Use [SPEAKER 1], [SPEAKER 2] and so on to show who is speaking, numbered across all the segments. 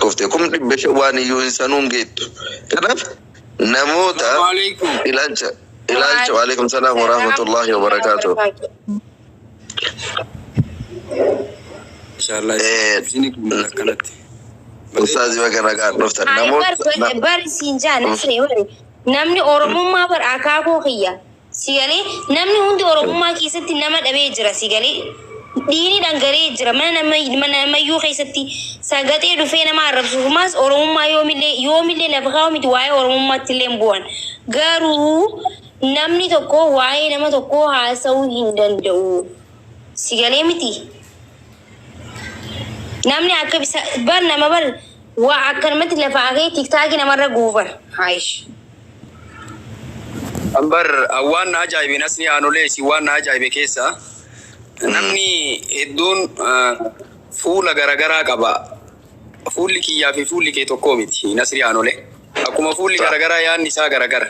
[SPEAKER 1] lakkoofte 500,000 waan iyyuu hin sanuu hin geettu. Kanaaf namoota ilaalcha ilaalcha waalaikum salaam wa rahmatullahi wa barakaatuh.
[SPEAKER 2] Inshallah isin kun akkanatti.
[SPEAKER 1] Ustaazi baga nagaan dhuftan.
[SPEAKER 3] Ay,
[SPEAKER 1] Namoota
[SPEAKER 3] bar siin jaa Nasree bari. Namni Oromummaa bar akaakuu kiyya. Si galee namni hundi Oromummaa keessatti nama dhabee jira si galee. Dhiini dhangala'ee jira mana nama mana namayyuu keessatti sagaxee dhufee nama arrabsuufumaas Oromummaa yoomillee yoomillee lafa kaa'u miti waa'ee Oromummaatti illee hin bu'an. Garuu namni tokko waa'ee nama tokkoo haasa'uu hin danda'u. Si galee miti. Namni akka bisa bar nama bar waa akkanumatti lafa akee tiktaakii namarra guuban. Haayish.
[SPEAKER 2] Ambar waan na ajaa'ibe nasni aanolee si waan na ajaa'ibe keessa namni hedduun fuula garagaraa qaba. Fuulli kiyyaa fi fuulli kee tokko miti nasri aanolee. Akkuma fuulli garagaraa yaadni isaa garagara.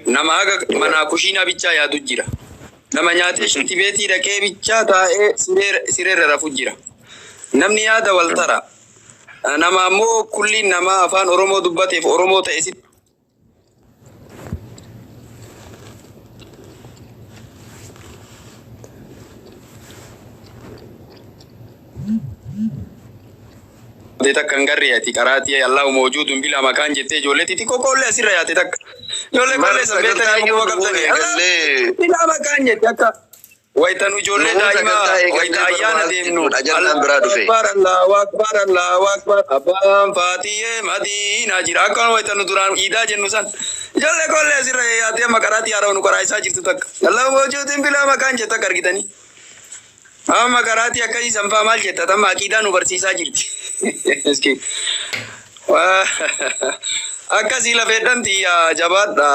[SPEAKER 2] Nama haga manaa kushiinaa bichaa yaadu jira. Nama nyaatee shinti beetii dhaqee bichaa taa'ee sireerra rafu jira. Namni yaada wal tara. Nama ammoo kulliin nama afaan Oromoo dubbateef Oromoo ta'e sitti takka hin garree ati qaraatii Allahu mawjuudun bila makaan jettee ijoollee xixiqqoo qoollee asirra yaate takka. Ijoollee
[SPEAKER 1] Bar
[SPEAKER 2] qoollee san
[SPEAKER 1] sagantaa
[SPEAKER 2] beektanii
[SPEAKER 1] iyyuu
[SPEAKER 2] amma
[SPEAKER 1] nu
[SPEAKER 2] qabdanii.
[SPEAKER 1] eegallee
[SPEAKER 2] Bila makaan jette akka wayita nu ijoollee
[SPEAKER 1] Nuun
[SPEAKER 2] daa'imaa
[SPEAKER 1] sagantaa
[SPEAKER 2] wayita
[SPEAKER 1] eegallee
[SPEAKER 2] ayyaana
[SPEAKER 1] barbaadu
[SPEAKER 2] deemnu.
[SPEAKER 1] ajandaan biraa dhufe.
[SPEAKER 2] Akbar Allahu Akbar Allahu Akbar abbaan Faatiyyee Madiinaa jira akkana wayita nu duraan iidaa jennu san. Ijoollee qoollee asirra yaatee amma qaraatii haarawa nu qaraa isaa jirtu takka. Allahu mawjuudun bila makaan jette takka argitanii. Amma karaatii akkasii sanfaa maal jetta tamma aqiidaa nu barsiisaa jirti. Miskiin. Akkasii lafeedhan tiyya jabaadha.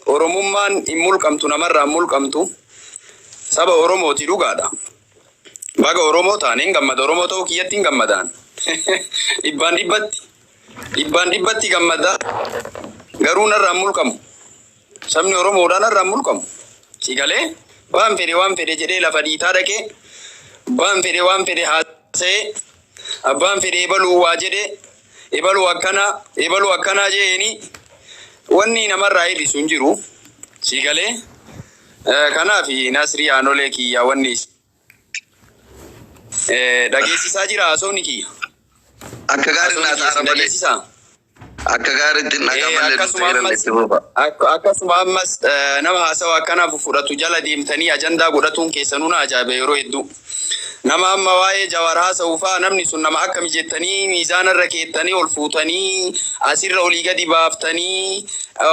[SPEAKER 2] Oromummaan hin mulqamtu namarraa hin mulqamtu. Saba Oromooti dhugaadha. Baga Oromoo taane hin gammada. Oromoo ta'uu kiyyatti hin gammadaan. Dhibbaan dhibbatti. Dhibbaan dhibbatti gammada. Garuu narraa hin mulqamu. Sabni Oromoodhaa narraa hin mulqamu. Si galee waan fedhe waan fedhe jedhee lafa dhiitaa dhaqee abbaan fedhe waan fedhe haasa'ee abbaan fedhe ebaluu waa jedhee ebaluu akkanaa ebaluu akkanaa jeeni wanni namarraa hir'isu hin jiru. Si galee kanaaf Nasrii aanolee kiyya wanni dhageessisaa jira haasofni kiyya.
[SPEAKER 1] Akka gaarii
[SPEAKER 2] Haasofni
[SPEAKER 1] naa
[SPEAKER 2] kiyya
[SPEAKER 1] taara
[SPEAKER 2] sin
[SPEAKER 1] malee.
[SPEAKER 2] dhageessisaa?
[SPEAKER 1] Akka gaariitti nagaa malee
[SPEAKER 2] Akkasuma
[SPEAKER 1] nuti
[SPEAKER 2] ammas
[SPEAKER 1] itti fufa.
[SPEAKER 2] akkasuma ammas nama haasawa akkanaaf fudhatu jala deemtanii ajandaa godhatuun keessanuu na ajaa'iba yeroo hedduu. Nama amma waa'ee Jawaar haasa'u fa'aa namni sun nama akkami jettanii miizaanarra keettanii ol fuutanii asirra olii gadi baaftanii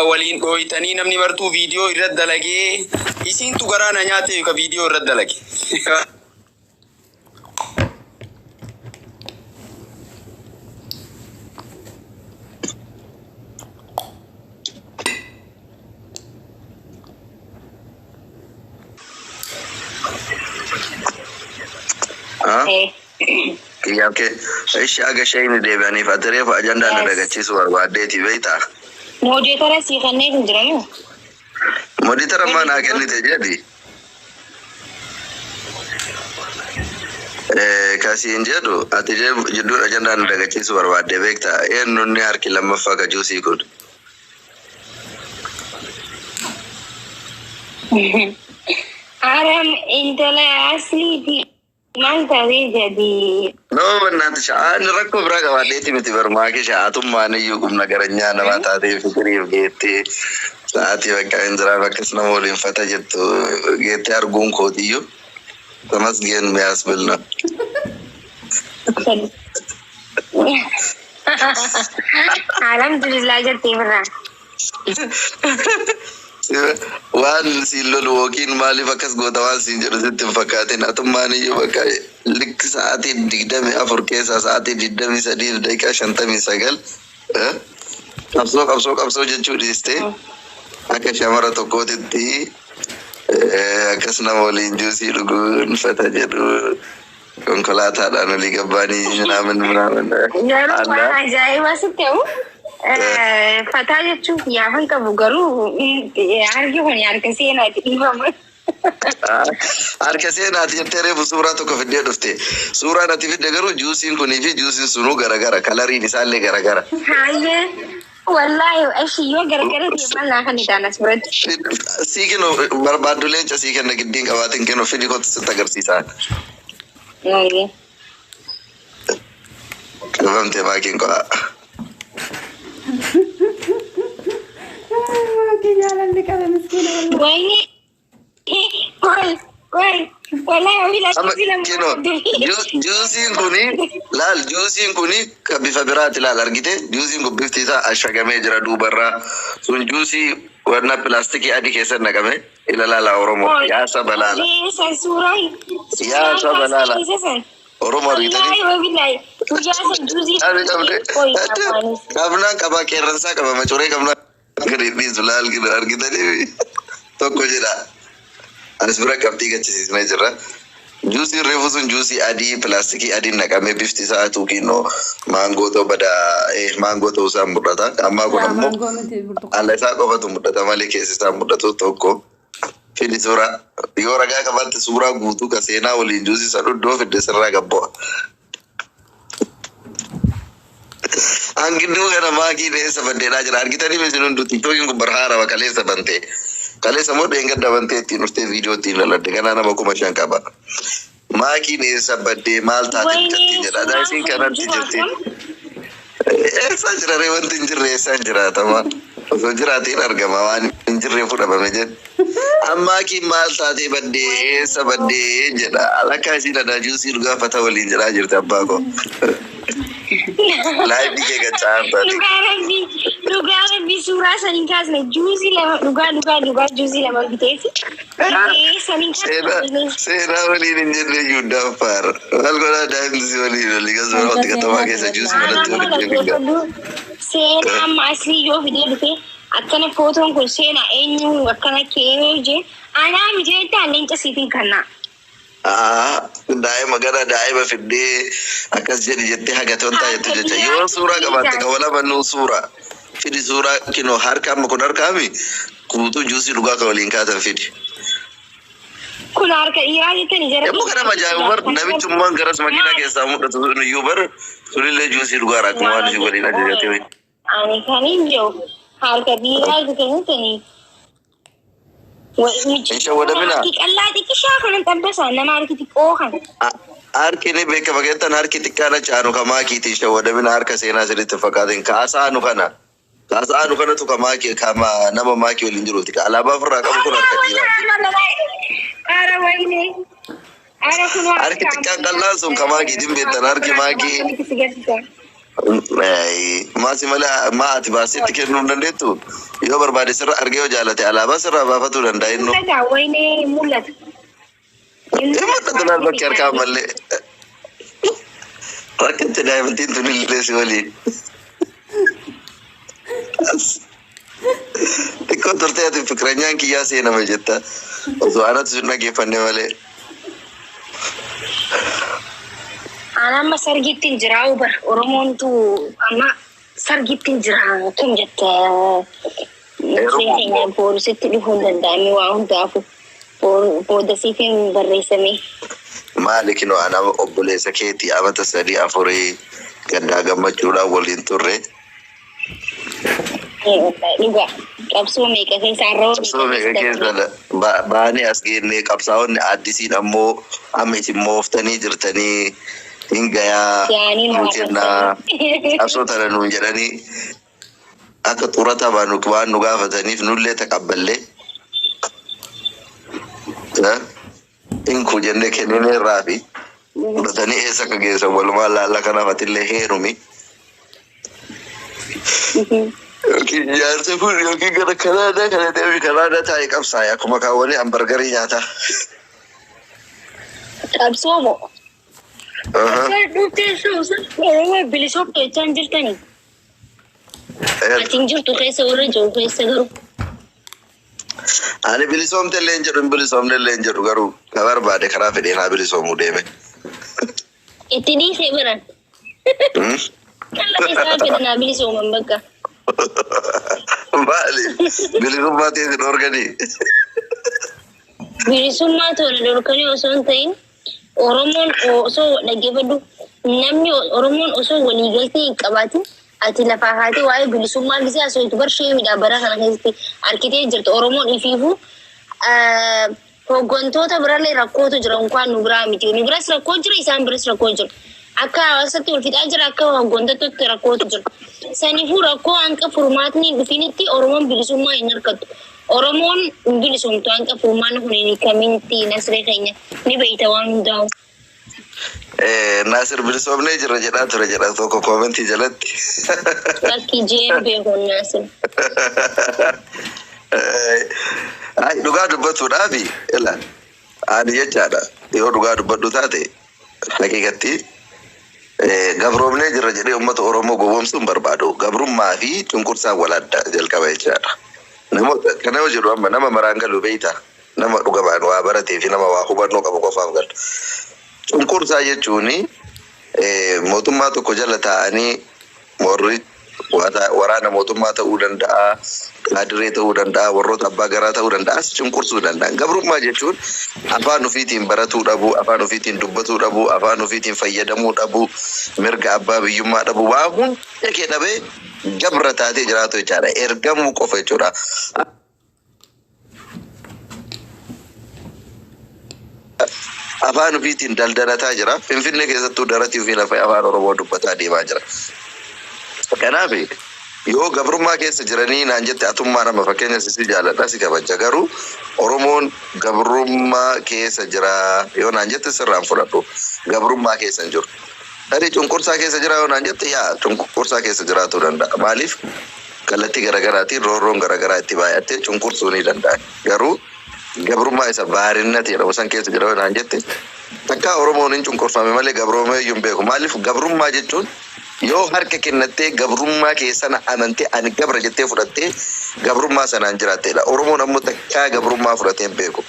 [SPEAKER 2] waliin dhooytanii namni martuu viidiyoo irratti dalagee isiintu garaa na nyaate ka viidiyoo irratti dalage.
[SPEAKER 1] Ah? Kiyyaaf kee ishi aga shayni deebi'aniif ati reefu ajandaa na
[SPEAKER 3] Yes.
[SPEAKER 1] dagachiisu barbaaddeeti beektaa?
[SPEAKER 3] Moodeetara sii kanneen hin jiranii?
[SPEAKER 1] Moditara maa naa kennite jedhi. Kasiin jedhu ati jidduun ajandaa na dagachiisu barbaadde beektaa? Eenyuun harki lammaffaa ka juusii kun?
[SPEAKER 3] Aram intala asliiti maal taatee jadi?
[SPEAKER 1] No, በእናትሽ ani rakkoo biraa qabaadheeti miti barmaake sha'atummaan iyyuu qubna garanyaa namaa taatee fikiriif geettee sa'aatii bakka hin jiraaf akkas nama waliin fata jettu geettee arguun kootiyyuu ተመስገን የሚያስብል ነው።
[SPEAKER 3] Alhamdulillah jettee birraa.
[SPEAKER 1] Waan siin lolu yookiin maaliif akkas goota waan siin jedhu sitti hin fakkaatin atummaan iyyuu bakka likki sa'aatii 24 keessaa sa'aatii 23:59 qabsoo qabsoo qabsoo jechuu dhiistee akka shamara tokkootitti akkas nama waliin juusii dhuguun fata jedhu konkolaataadhaan olii gabbaanii minaamin minaamin.
[SPEAKER 3] Garuu waan ajaa'ibaa sitti ta'u fataa jechuuf yaafan qabu garuu harki kun harka seenaati dhiifama.
[SPEAKER 1] Harka seenaati jettee reefu suuraa tokko fiddee dhufte. Suuraan ati fidde garuu juusiin kunii fi juusiin sunuu garagara. Kalariin isaallee garagara.
[SPEAKER 3] Hayyee wallaahi ashi yoo gargara ta'e maal naa kan idaan as biratti.
[SPEAKER 1] Sii kennu barbaaddu leenca sii kenna giddiin qabaatin kennu fidi kottu sitti agarsiisaa.
[SPEAKER 3] Hayyee.
[SPEAKER 1] Qabamtee maakiin qo'a.
[SPEAKER 4] Maakii jaalalli qabe miskiina wallaahi.
[SPEAKER 3] Wayne qoy qoy wallaahi ofi
[SPEAKER 1] Amma
[SPEAKER 3] lakkoofsi lama
[SPEAKER 1] kinoo juusiin kuni laal, juusiin kuni ka bifa biraati laal argite. Juusiin kun bifti isaa ashagamee jira duubarraa. Sun juusii wanna pilaastikii adii keessatti naqame ila laala Oromoo yaa saba laala.
[SPEAKER 3] San suuraan
[SPEAKER 1] Yaa saba laala.
[SPEAKER 3] san.
[SPEAKER 1] Oromoo argitanii.
[SPEAKER 3] Wallaahi wabillahi guyyaa san juusii
[SPEAKER 1] Ani qabde
[SPEAKER 3] qoy afaanis.
[SPEAKER 1] Qabnaan qabaa qeerransaa qaba macoree qabnaan gadi dhiisu laal argitanii tokko jedha. Anis bira qabxii gachisiisnee jirra. Juusiin reefu sun juusii adii pilaastikii adiin naqamee bifti isaa tuuqiinoo maangoo ta'uu badaa maangoo ta'uu isaa mul'ata. Ammaa kun ammoo
[SPEAKER 4] Maangoo miti, burtukaana.
[SPEAKER 1] ala isaa qofatu mul'ata malee keessi isaa mul'atu tokko. Fidi suuraa yoo ragaa qabaatte suuraa guutuu ka seenaa waliin juusii sana iddoo fidde sirraa gabbo'a. Hangidduu kana maakii dheessa bandeedhaa jira. Argitanii isin hunduu tiktookiin kun barhaara kaleessa bantee. Kaleessa immoo dheengadda bantee ittiin dhuftee viidiyoo ittiin laladde. Kanaa nama 5000 qaba. Maakiin eessa baddee maal taate bitatti jedha.
[SPEAKER 3] Wayne
[SPEAKER 1] Isiin
[SPEAKER 3] suuraan
[SPEAKER 1] kanatti
[SPEAKER 3] kun
[SPEAKER 1] jirti.
[SPEAKER 3] jiru akkam?
[SPEAKER 1] Eessa jira ree wanti hin jirre eessaan jiraatama? Osoo jiraatiin argama waan hin jirre fudhamame jedhe. Ammaakiin maal taatee baddee eessa baddee jedha. Alakkaa isiin adaa juusii dhugaafata waliin jedhaa jirti abbaa koo. Laayifii kee gacca'aan taate.
[SPEAKER 3] Dhugaa rabbii dhugaa rabbii suuraa san hin kaasne, juusii lama dhugaa dhugaa dhugaa juusii lama biteeti. San hin
[SPEAKER 1] Seenaa
[SPEAKER 3] kaasne.
[SPEAKER 1] Seenaa waliin hin jenne iyyuu daaffaar. Maal godhaa daa'imni si waliin olii gasuma wanti katamaa keessa juusii manatti
[SPEAKER 3] Amma
[SPEAKER 1] waliin deebiin.
[SPEAKER 3] dhaggeeffadhu, seenaa amma aslii yoo fidee dhufe akkana footoon kun seenaa eenyu akkana kee jee anaa miti jettaa leenca siifin kannaa.
[SPEAKER 1] Daa'ima gara daa'ima fiddee akkas jedhi jettee haga tontaa jettu jecha yoo suuraa qabaatte ka wala mannuu suuraa fidi suuraa kinoo harka amma kun harkaami guutuu juusii dhugaa ka waliin kaatan fidi.
[SPEAKER 3] Kun harka dhiiraa jettanii jara.
[SPEAKER 1] Yommuu kana majaa'ibu bar namichummaan garas makiinaa keessaa mul'atu sun iyyuu bar sunillee juusii dhugaadha akkuma waan isin waliin ajajatee.
[SPEAKER 3] Ani kan hin jiru harka dhiiraa jettanii.
[SPEAKER 1] Hin shawwadamina.
[SPEAKER 3] Harki qallaa xiqqishaa kanan xabbasa nama harki xiqqoo kana.
[SPEAKER 1] Harki ni beekama keessan harki xiqqaadha caanu kamaa kiitiin shawwadamina harka seenaa sirriitti hin fakkaatin kaasaanu kana. Kaasaanu kanatu kamaa kama nama maakii waliin jiruuti. Alaabaa ofirraa qabu kun harka dhiiraati.
[SPEAKER 3] Ara wayne. Ara kun
[SPEAKER 1] Harki xiqqaan qal'aan sun kamaa kiitiin beektan harki maakii. Maasi malee maa ati baasetti kennuu hin dandeettu yoo barbaade sirra argee yoo jaalate alaabaa sirraa baafatuu danda'a innu.
[SPEAKER 3] Mul'ata wayne mul'ata.
[SPEAKER 1] Hin mul'atu laal bakki harkaa ammallee. Rakkatte daa'imtiin tun illee si waliin. Xiqqoo turtee ati fikiranyaan kiyyaa seenama jetta. Osoo anatu sin dhaggeeffanne malee.
[SPEAKER 3] Ana amma sargiitti hin jiraa bar Oromoontu amma sargiitti hin jiraa tum jette keenya borusitti dhufuu hin danda'ame waa hundaafu booda siifin barreessame.
[SPEAKER 1] Maali kinoo ana obboleessa keetii amata sadii afurii gaddaa gammachuudhaan waliin turre.
[SPEAKER 3] Dhugaa qabsoo meeqa keessa har'a
[SPEAKER 1] Qabsoo meeqa keessa baanee as geennee qabsaa'onni addisiin ammoo amma isin mooftanii jirtanii hin gayaa
[SPEAKER 3] Yaanii
[SPEAKER 1] nuu kennaa qabsoo tana nuun jedhanii akka xurata baanu waan nu gaafataniif nullee taqabballee inkuu jennee kennineerraa fi fudhatanii eessa akka geessan walumaa laalla kanaaf atillee heerumi. Yookiin jaarsa kun yookiin gara Kanaadaa kana deemi Kanaadaa taa'ee qabsaa'e akkuma kaawwanii hambargarii nyaata.
[SPEAKER 3] Qabsoo moo? Dhuftee Oromoo bilisoomte jechaa hin jirtanii? Ati hin jirtu keessa warra jiru keessa garuu.
[SPEAKER 1] Ani bilisoomte illee hin jedhu hin bilisoomne illee hin jedhu garuu ka barbaade karaa fedheen haa bilisoomuu deeme.
[SPEAKER 3] Itti dhiisee baran. Kallaa isaa fedhan haa bilisooman bakka.
[SPEAKER 1] Maali? Bilisummaa teessin organii.
[SPEAKER 3] Bilisummaa tola dhorkanii osoo hin ta'in, Oromoon osoo dhaggeeffadhu, namni Oromoon osoo waliigaltee hin qabaatin ati lafaa kaatee waa'ee bilisummaa gisee haasoftu bar sheemidha. Bara kana keessatti harkitee jirtu Oromoon ifiifuu hooggantoota birallee rakkootu jira. Unkaan nu biraa miti, nu biras rakkoo jira, isaan biras rakkoo jira. Akka hawaasatti wal fixaa jira, akka hooggantootatti rakkootu jira. Saniifuu rakkoo hanqa furmaatni hin dhufinitti Oromoon bilisummaa hin argattu. Oromoon hin bilisomtu hanqa furmaanni kun hin hiikamitti. Nasree keenya ni beeyta waan hundaa'u.
[SPEAKER 1] Naasir bilisoomnee jirra jedhaa ture jedha tokko koomentii jalatti.
[SPEAKER 3] Bakki jeen beekuun Naasir.
[SPEAKER 1] Ay, dhugaa dubbatuudhaafi ila ani jechaadha, yoo dhugaa dubbadhu taate, haqiiqatti gabroomnee jirra jedhee uummata Oromoo gowwoomsuu hin barbaadu. Gabrummaa fi cunqursaan wal adda jalqaba jechaadha. Namoota kana yoo jedhu amma nama maraan galu beeyta, nama dhugamaan waa baratee fi nama waa hubannoo qabu qofaaf galu. Cunqursaa jechuun mootummaa tokko jala taa'anii warri waraana mootummaa ta'uu danda'a, kaadiree ta'uu danda'a, warroota abbaa garaa ta'uu danda'a, as cunqursuu danda'a. Gabrummaa jechuun afaan ofiitiin baratuu dhabuu, afaan ofiitiin dubbatuu dhabuu, afaan ofiitiin fayyadamuu dhabuu, mirga abbaa biyyummaa dhabuu, waa hunda kee dhabee gabra taatee jiraatu jechaadha. Ergamuu qofa jechuudha. Afaan ofiitiin daldalataa jira. Finfinnee keessattuu daratii ofii lafa afaan Oromoo dubbataa deemaa jira. Kanaaf yoo gabrummaa keessa jiranii naan jette, atummaa nama fakkeenya si jaaladha, si kabaja, garuu Oromoon gabrummaa keessa jira yoo naan jette sirraan fudhadhu, gabrummaa keessa hin jiru. Tarii cunqursaa keessa jira yoo naan jette, yaa, cunqursaa keessa jiraatuu danda'a. Maaliif, kallattii garaagaraatiin roorroon garaagaraa itti baay'attee cunqursuu ni danda'a. Garuu gabrummaa isa baarinnati jedhamu san keessa jira yoo naan jette, takka Oromoon hin cunqurfame malee gabroomee iyyuu hin beeku. Maaliif, gabrummaa jechuun yoo harka kennattee gabrummaa keessana amantee ani gabra jettee fudhattee gabrummaa sanaan jiraatteedha. Oromoon ammoo takkaa gabrummaa fudhatee hin beeku.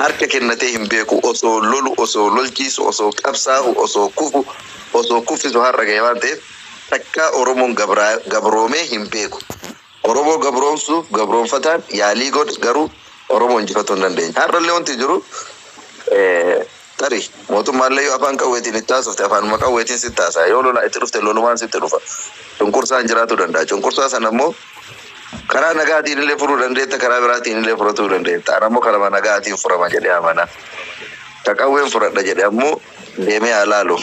[SPEAKER 1] Harka kennatee hin beeku. Osoo lolu, osoo lolchiisu, osoo qabsaa'u, osoo kufu, osoo kuffisu har'a gahe waan ta'eef takkaa Oromoon gabroomee hin beeku. Oromoo gabroomsuuf gabroomfataan yaalii godhe, garuu Oromoo injifatuu hin dandeenye. Har'allee wanti jiru tarii mootummaallee yoo afaan qawweetiin itti haasofte afaanuma qawweetiin sitti haasa'a. Yoo lolaa itti dhufte lolumaan sitti dhufa. Cunqursaan jiraachuu danda'a. Cunqursaa sana immoo karaa nagaatiin illee furuu dandeetta, karaa biraatiin illee furatuu dandeetta. Ana ammoo karaa nagaatiin furama jedhee amana. Ka qawween furadha jedhe ammoo deemee haa laalu.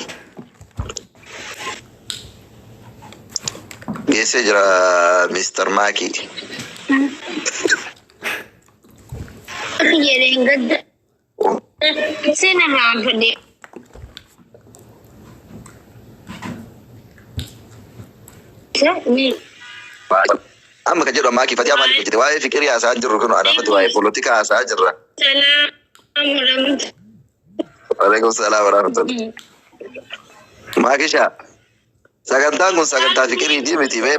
[SPEAKER 1] Geessee jira Mr. Maakii.
[SPEAKER 3] Jedheen gadda. Seenarraa fedhe.
[SPEAKER 1] Amma kan jedhu Maakii Fatihaa maaliif hojjete? Waa'ee fiqirii haasa'aa jirru kun anaafati waa'ee polotikaa haasa'aa jirra.
[SPEAKER 3] Salaam.
[SPEAKER 1] Waalaikum salaam warahmatullahi. Maakisha, sagantaan kun sagantaa fiqiriitii miti. Mee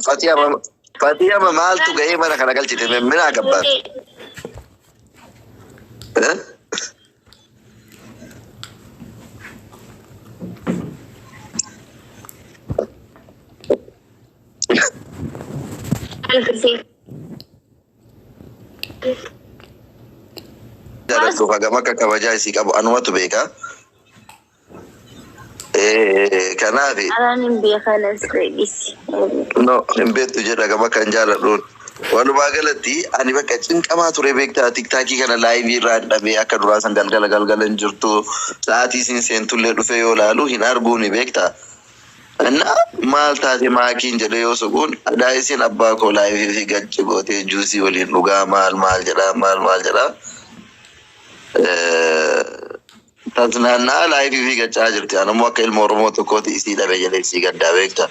[SPEAKER 1] Fatihaa maaltu ga'ee mana kana galchite? Mee minaa gabbaat? Eh? Jaalattuuf hagam akka kabajaa isii qabu anumatu beeka. Kanaaf
[SPEAKER 3] Araan hin beekanas dhisi.
[SPEAKER 1] No, hin beektu jedha gama kan jaaladhuun. Walumaa galatti ani bakka cinqamaa ture beektaa, TikTokii kana liveii irraa dhabee, akka duraa san galgala galgala hin jirtu, sa'aatii isin seentullee dhufee yoo laalu hin arguu ni beektaa. Na maal taate maakiin jedhee yoo soquun adaa isin abbaa koo liveii fi gacci gootee juusii waliin dhugaa maal maal jedhaa maal maal jedhaa. Tasnaannaa liveii fi gaccaa jirti. Ani ammoo akka ilma Oromoo tokkooti isii dhabe jedhee isii gaddaa beektaa.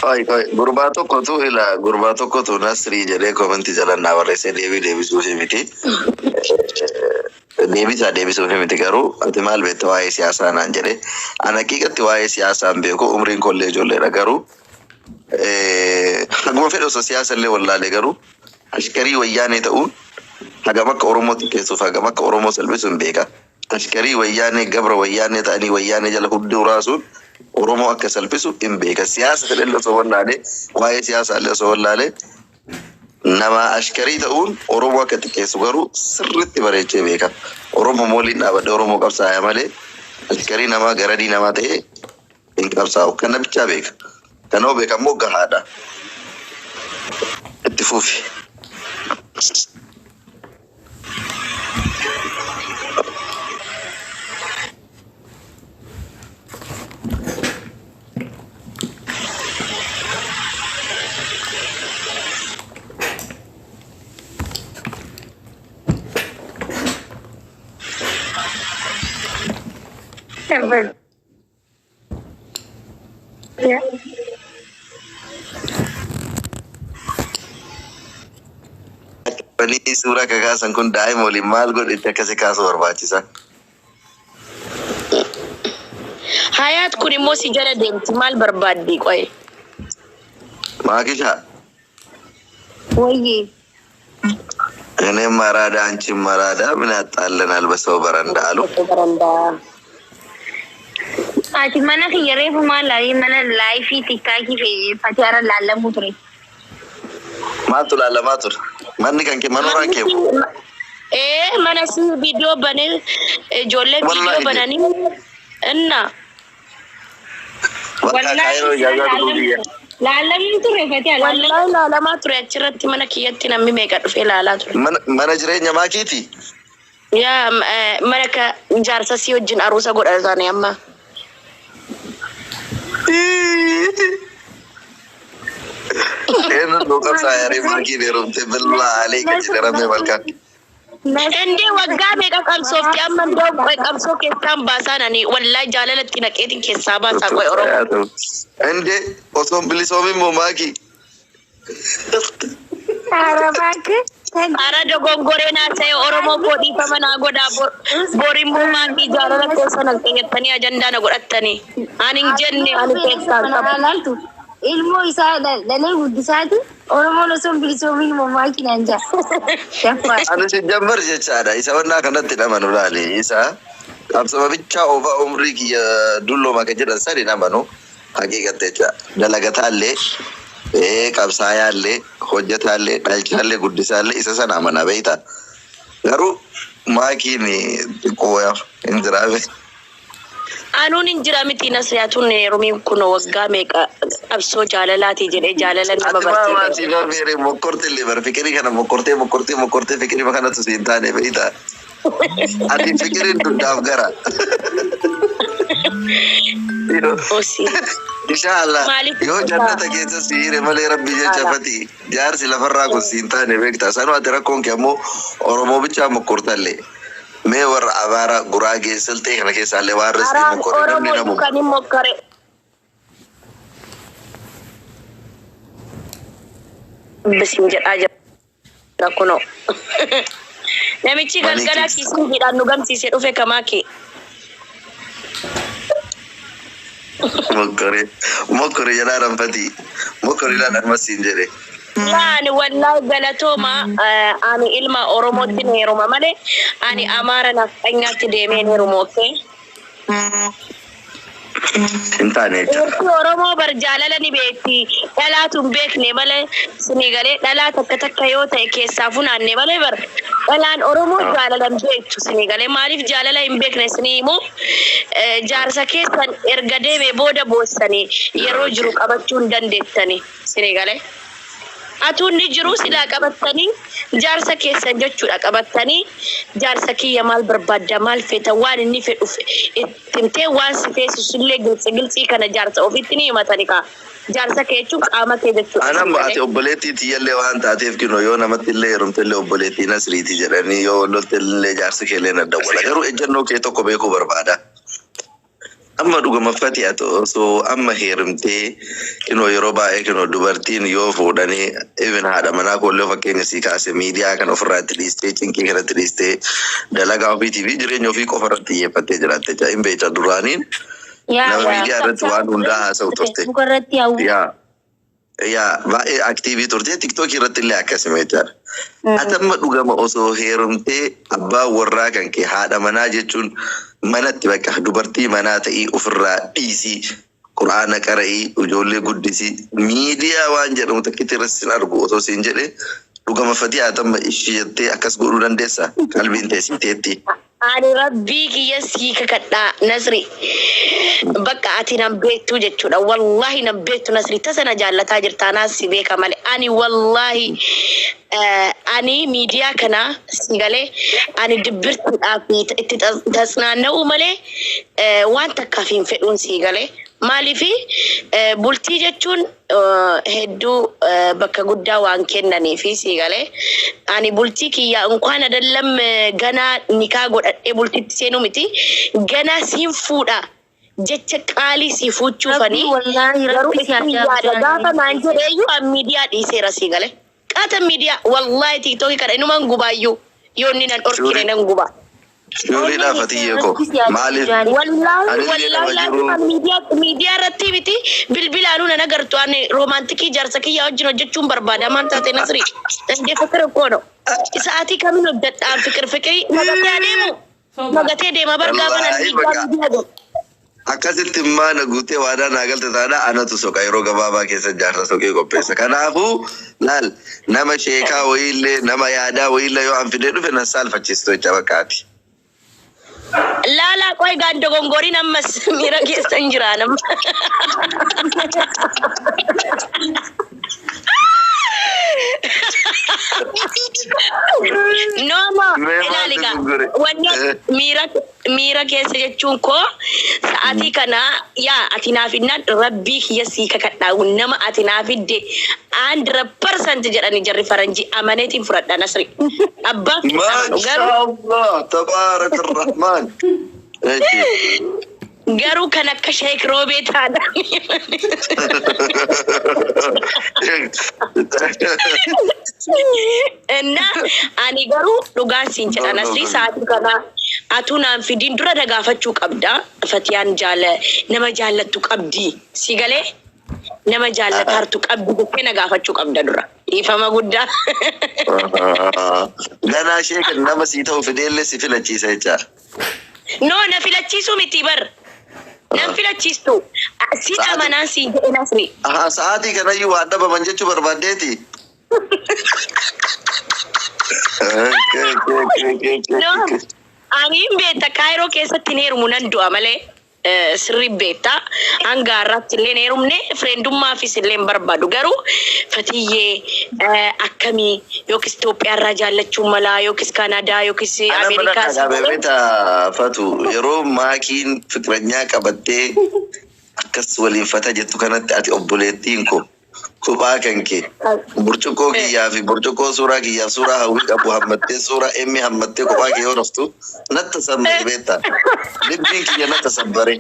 [SPEAKER 1] Ay, ay, gurbaa tokkotu ila gurbaa tokkotu Nasrii jedhee koomentii jala naa barreessee deebii deebisuufi miti. Deebisaa deebisuufi miti, garuu ati maal beekta waa'ee siyaasaa naan jedhee. Ani haqiiqatti waa'ee siyaasaa hin beeku, umriin kollee ijoolleedha, garuu haguma fedhe osoo siyaasa illee wallaalee garuu ashkarii wayyaanee ta'uun hagam akka Oromoo xiqqeessuuf hagam akka Oromoo salphisu hin beeka. Ashkarii wayyaanee gabra wayyaanee ta'anii wayyaanee jala hudduu raasuun Oromoo akka salphisu hin beeka. Siyaasa fedhallee osoo wallaalee, waa'ee siyaasaallee osoo wallaalee, nama ashkarii ta'uun Oromoo akka xiqqeessu garuu sirriitti bareechee beeka. Oromoo mooliin dhaabadhe Oromoo qabsaa'aa malee ashkarii namaa garadii namaa ta'ee hin qabsaa'u. Kana bichaa beeka. Kanoo beeka immoo gahaadha. Itti fufi. Banii suuraa kakaasan kun daa'ima waliin maal godhetti akkasi kaasuu barbaachisa?
[SPEAKER 5] Hayaat kun immoo si jala deemti, maal barbaaddi qoye?
[SPEAKER 1] Maakishaa.
[SPEAKER 3] Wayyee.
[SPEAKER 1] እኔም አራዳ አንቺም አራዳ ምን ያጣለናል በሰው በረንዳ አሉ።
[SPEAKER 3] Ati mana kiyya reefu maal laalee mana laayifii tiktaakii fi fatiyaara laallamuu ture.
[SPEAKER 1] Maaltu laalamaa ture? Manni kan kee manooraan kee
[SPEAKER 5] Ee, mana si viidiyoo banee ijoollee viidiyoo
[SPEAKER 1] Wallaahi
[SPEAKER 5] bananii inna
[SPEAKER 1] bakka kaayiroo ijaazaa dhuguu biyya.
[SPEAKER 3] Laallamuu ture fatiyaa laallamuu.
[SPEAKER 5] Wallaahi laalamaa ture, achirratti mana kiyyatti namni meeqa dhufee laalaa ture.
[SPEAKER 1] Mana jireenya maakiiti?
[SPEAKER 5] Yaa mana ka jaarsa si wajjin aruusa godhatanii amma.
[SPEAKER 1] Eenyuun nu qabsaa'ee maakiin heerumte billaa aleeka jedhe rabbee malkaan.
[SPEAKER 5] Indee waggaa meeqa qabsoofti amma iddoo qoy qabsoo keessaan baasaan ani wallaahi jaalalatti naqeetiin keessaa baasaa qoy Oromoo.
[SPEAKER 1] Indee osoo hin bilisoomin moo maakii?
[SPEAKER 5] Ara dogongoree naa ta'e, Oromoo koo dhiifama naa godhaa, borimmoo maakii jaalala keessa naqxe jettanii ajandaa na godhattanii. Ani hin jenne, ani keessaan qabu.
[SPEAKER 3] Laaltu ilmoo isaa dhalee guddisaati Oromoon osoo hin bilisoomin mammaakii naan jaa. Shaffaa.
[SPEAKER 1] Ani si jammar jechaadha. Isa wannaa kanatti dhamanu laali. Isa qabsama bichaa oofaa umrii kiyya dullooma kan jedhan sani dhamanu haqiiqatte jecha. Dalagataallee, qabsaayaallee, hojjetaallee, dhalchaallee, guddisaallee isa sana amana beektaa. Garuu maakiin xiqqoo hin jiraabe.
[SPEAKER 5] Anuun hin jira miti, Nasriyaatuun heerumiin kun waggaa meeqa qabsoo jaalalaati jedhee jaalala nama
[SPEAKER 1] Ati maa
[SPEAKER 5] barsiise.
[SPEAKER 1] maatii barbeere mokkorte illee bar fikirii kana mokkortee mokkortee mokkortee fikirii kanatu si hin taane beektaa. Ati fikiriin duddaaf gara.
[SPEAKER 5] Osi.
[SPEAKER 1] Inshallah
[SPEAKER 5] Maaliif
[SPEAKER 1] yoo jannata keessa si hire malee rabbi jecha fati jaarsi lafarraa kun si hin taane beektaa. Sanuu ati rakkoon kee ammoo Oromoo bichaa mokkortallee. Mee warra Abaara, Guraagee, Silxee kana keessaallee waan riskii
[SPEAKER 5] Araan
[SPEAKER 1] mokkorre namni
[SPEAKER 5] Oromoo
[SPEAKER 1] namu.
[SPEAKER 5] kan hin mokkore. Bisin jedhaa jira kunoo. Namichi
[SPEAKER 1] Manii
[SPEAKER 5] galgala
[SPEAKER 1] keessa.
[SPEAKER 5] kiisiidhaan nu gamsiisee dhufe kamaaki.
[SPEAKER 1] Mokkore mokkore jedhaa ranfati. Mokkore jedhaa dharmasiin jedhe.
[SPEAKER 5] Ani wallaahi galatooma, ani ilma Oromootti heeruma malee ani Amaara nafxanyaatti deemee hin heerumu, okay?
[SPEAKER 1] Hin taane jecha.
[SPEAKER 5] Dubartii Oromoo bar jaalala ni beekti. Dhalaatu hin beekne malee sinii galee dhalaa takka takka yoo ta'e keessaa funaanne malee bar dhalaan Oromoo jaalala hin beektu sinii galee. Maaliif jaalala hin beekne sinii himu, jaarsa keessan erga deemee booda boossanii yeroo jiru qabachuu hin dandeettanii sinii galee. Atuun ni jiru silaa qabattanii jaarsa keessan jechuudha, qabattanii jaarsa kiyya maal barbaadda, maal feeta, waan inni fedhu itti himtee waan si feesisu illee gilxi gilxii kana jaarsa ofitti ni himatani kaa. Jaarsa kee jechuun qaama kee jechuudha.
[SPEAKER 1] Anamma ati obboleettii tiyyallee waan taateef kinoo yoo namatti illee heerumte illee obboleettii Nasriiti jedhanii, yoo lolte illee jaarsi kee illee na dawwala. Garuu ejjennoo kee tokko beekuu barbaada. Amma dhuguma fati ati osoo amma heerumtee kinoo yeroo baay'ee kinoo dubartiin yoo fuudhanii even haadha manaa koollee fakkeenya sii kaase miidiyaa kana ofirraa itti dhiistee, cinqii kanatti dhiistee, dalagaa ofiitii fi jireenya ofii qofa irratti xiyyeeffattee jiraatte jecha hin beekta duraaniin
[SPEAKER 3] Yaa
[SPEAKER 1] nama miidiyaa irratti waan hundaa haasa'u turte.
[SPEAKER 3] Facebooka irratti hawwu.
[SPEAKER 1] Yaa Yaa, baay'ee active turte, TikTokii irratti illee akkasuma jechaadha. Atamma dhugama osoo heerumtee abbaa warraa kan kee, haadha manaa jechuun manatti bakka dubartii manaa ta'ii ofirraa dhiisii, quraana qara'ii, ijoollee guddisii, miidiyaa waan jedhamu takkitti irratti sin argu osoo siin jedhe, dhugama fatii atamma ishii jettee akkas godhuu dandeessaa? Qalbiin teessii teetti.
[SPEAKER 5] Ani rabbii kiyya sii kakadhaa, Nasri. Bakka ati nan beektu jechuudha. Wallaahi nan beektu, Nasri. Tasa na jaallataa jirta, anaas si beeka malee. Ani wallaahi ani miidiyaa kana si galee ani dibbirtuudhaaf itti tasnaanna'uu malee waan takkaaf hin fedhuun si galee. Maaliifi bultii jechuun hedduu bakka guddaa waan kennaniifi si galee. Ani bultii kiyya inkwaan adallam ganaa nikaa godhadhee bultitti seenuu miti. Ganaa siin fuudha jecha qaalii si fuuchuufanii.
[SPEAKER 3] Rabbi wallaahi
[SPEAKER 5] Garuu
[SPEAKER 3] rabbi si
[SPEAKER 5] itti
[SPEAKER 3] haa
[SPEAKER 5] yaada gaafa naan jedheeyyuu an miidiyaa dhiiseera si galee. Qaata miidiyaa wallaahi TikTokii kana inuman gubaayyuu yoo inni nan dhorkine nan guba.
[SPEAKER 1] Shuuriidhaa fatiyyee koo maaliif?
[SPEAKER 5] Wallaahi
[SPEAKER 1] Anillee nama
[SPEAKER 5] wallaahi
[SPEAKER 1] jiru.
[SPEAKER 5] laatiin miidiyaa irratti miti, bilbilaanuu nan agartu. Ani romantic jaarsa kiyyaa wajjin hojjechuun barbaada. Maal taate, Nasri? Dandee fikir koono. Sa'aatii kamiin hojjedhaan fikir fikirii magatee adeemu. Magatee deema bargaafa nan
[SPEAKER 1] Wallaahi
[SPEAKER 5] miidiyaa
[SPEAKER 1] bakka.
[SPEAKER 5] miidiyaa godhu.
[SPEAKER 1] Akkasitti immaa na guutee waadaa naa galte taana, anatu soqa, yeroo gabaabaa keessa jaarsa soqee qopheessa. Kanaafuu laal, nama sheekaa wayiillee, nama yaadaa wayiillee yoo an fidee dhufe na saalfachiistu jecha bakkaati.
[SPEAKER 5] Laalaa qoy gaan dogongoriin ammas miira keessa hin jiraa nama. No, no,
[SPEAKER 1] Mee maal
[SPEAKER 5] ilaali gaa.
[SPEAKER 1] dogongore?
[SPEAKER 5] Wanni miira keessa jechuun koo sa'aatii kana yaa ati naaf hinnaan rabbii kiyya sii kakadhaa, nama ati naaf hidde 100% jedhani jarri faranjii amaneetiin fudhadha, Nasri. Abbaa keessa amanu garuu
[SPEAKER 1] Maashaallah, tabaaraka rahmaan.
[SPEAKER 5] Garuu kan akka Sheek Roobee taana. Inna ani garuu dhugaan siin jedha, Nasrii, sa'aatii kana atuu naan fidiin dura na gaafachuu qabda. Fatiyaan jaala nama jaallattu qabdi. Si galee, nama jaallataartu qabdi jettee na gaafachuu qabda dura. Dhiifama guddaa.
[SPEAKER 1] Ganaa sheeka nama sii ta'u fideellee si filachiisa jecha.
[SPEAKER 5] No, na filachiisuu miti bar. Nan filachiistu. Si amanaan siin jedhe, Nasrii.
[SPEAKER 1] Ahaa, sa'aatii kanayyuu waan dhabaman jechuu barbaaddeeti.
[SPEAKER 5] No, ani hin beekta, Kaayiroo keessatti hin heerumu, nan du'a malee sirrii beekta. Hanga har'aatti illee hin heerumne, friendummaafis illee hin barbaadu. Garuu fatiyyee akkamii yookiis Itoophiyaa irraa jaallachuu mala yookiis Kaanaadaa yookiis
[SPEAKER 1] Ana mana
[SPEAKER 5] Ameerikaa.
[SPEAKER 1] dhagaa beekta fatu, yeroo maakiin fikiranyaa qabattee akkas waliin fata jettu kanatti, ati obboleettiin koo kophaa kan kee burcuqqoo kiyyaa fi burcuqqoo suuraa kiyyaaf suuraa hawwii qabu hammattee, suuraa emmi hammattee kophaa kee yoo raftu natta sammee beekta. Libbiin kiyya natta sabbare.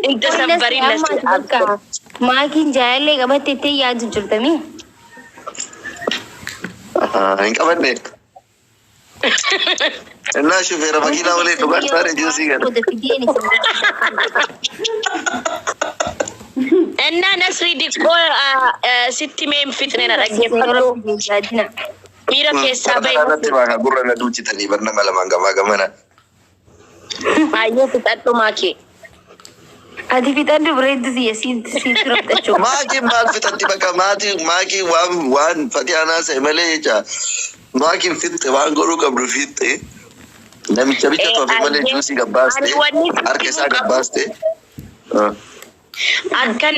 [SPEAKER 5] Inta sabbariin
[SPEAKER 3] Amma ati bakka maakiin jaalallee qabatte itti yaadu jirtami.
[SPEAKER 1] Hin qabanne. Innaa shufeera makiinaa waliin dhugaan taane juusii gala.
[SPEAKER 3] Booda fideen isin.
[SPEAKER 5] Innaa Nasrii diqqoo sitti mee hin fixne, na dhaggeeffadhu.
[SPEAKER 3] Yaadina.
[SPEAKER 5] Miira keessaa bahe.
[SPEAKER 1] Irratti baaka gurra na duuchitanii bar nama lamaan gamaa gamana.
[SPEAKER 5] Baay'ee fixadhu, maakii.
[SPEAKER 3] Ati fixadhu, bareeddu siyya siin siin fixachuu.
[SPEAKER 1] Maakiin maal fixatti? Bakka maatii maakiin waan fatii sa'e malee jecha maakiin fixxe, waan godhuu qabdu fixxe, namicha bicha tofe malee juusii gabbaaste,
[SPEAKER 5] Ani wanni sitti
[SPEAKER 1] harka isaa
[SPEAKER 5] himuu qabu-
[SPEAKER 1] gabbaaste.
[SPEAKER 5] Akkan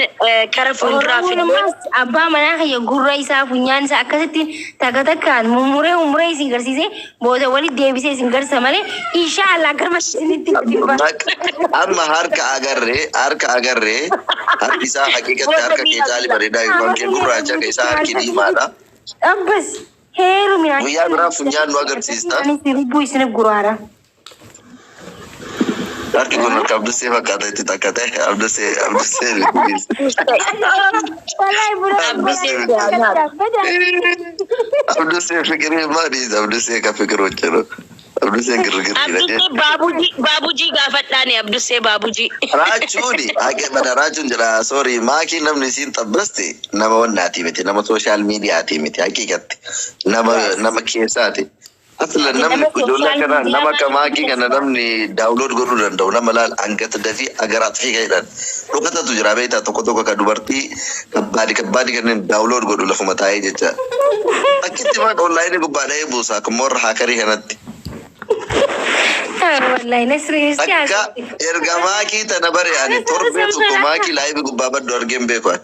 [SPEAKER 5] kara fuulduraa
[SPEAKER 3] Oromoon
[SPEAKER 5] fidee
[SPEAKER 3] ammas abbaa manaa kiyya gurra isaa funyaan isaa akkasitti takka takkaan mummuree mummuree isin garsiisee booda walitti deebisee isin garsiisa malee, inshaallah garma isinitti dhibba.
[SPEAKER 1] Amma harka agarree, harka agarree, harki isaa haqiiqatti harka kee caali bareedaa yookaan kee gurraacha, ka isaa harki diimaadha.
[SPEAKER 3] Abbas heerumi.
[SPEAKER 1] Guyyaa biraa funyaan nu agarsiista.
[SPEAKER 3] Anis lubbuu isinif guraara.
[SPEAKER 1] Harki kun harka Abdusee fakkaata itti takka ta'e, Abdusee, Abdusee.
[SPEAKER 3] Wallahi buna.
[SPEAKER 1] Abdusee. Abdusee fikirii maaliis, Abdusee ka fikiroo jiru. Abduseen girgirriidha
[SPEAKER 5] Abdusee
[SPEAKER 1] jechuudha.
[SPEAKER 5] baabujii baabujii gaafadhaani Abdusee baabujii.
[SPEAKER 1] Raachuuni haqe raachuun jedha, sorry, maakii namni isiin xabbaste nama wannaatii miti, nama social mediatii miti, haqiiqatti nama nama keessaati. Asla namni
[SPEAKER 3] Nama
[SPEAKER 1] ijoollee
[SPEAKER 3] social
[SPEAKER 1] kana
[SPEAKER 3] media
[SPEAKER 1] nama akka maakii kana namni download godhuu danda'u nama laal hangata dafii agaraat fi jedhan dhokatatu jira beektaa, tokko tokko ka dubartii kabbaadi kabbaadi kanneen download godhu lafuma taa'ee jecha. Akkitti maan online gubbaa dha'ee buusa akkuma warra hackerii kanatti.
[SPEAKER 3] Wallahi Nasriin si
[SPEAKER 1] Akka erga maakii tana bare ani torbee tokko maakii live gubbaa baddu argeen beeku ani.